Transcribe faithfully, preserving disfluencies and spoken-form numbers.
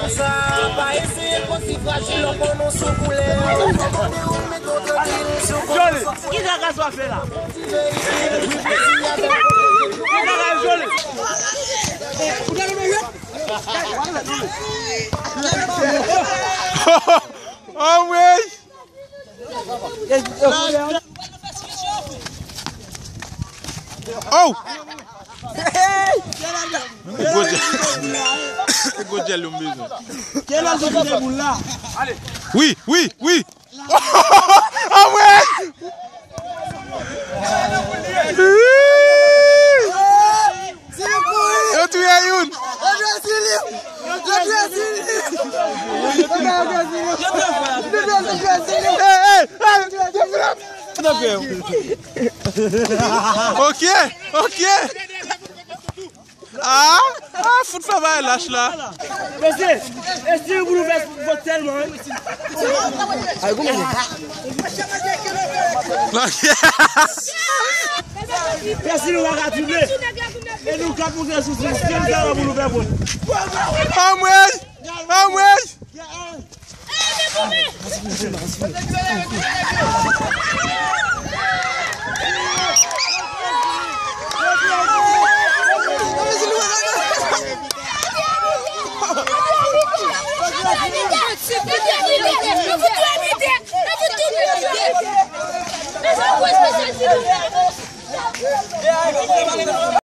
Sa pa eseye konn fi frajil, lè w konnen w sou koulè. Kisa Gaswa fè la? Kisa Gaswa jole? Anmwey! Oh! Gwo djèl. Gwo djèl yo m bezwen. Wi, wi, wi. Anmwey! Yo touye youn. Hey, hey, hey, yo frape. Ok, ok. Ah, ah, fout fè bagay lach la. Mesye, e si pou nou fè vòt sèlman, wi. Mesye, nou pa ka tounen. E nou ka monte sou sèn, sèn sa pou nou fè vòt. Anmwey! Anmwey!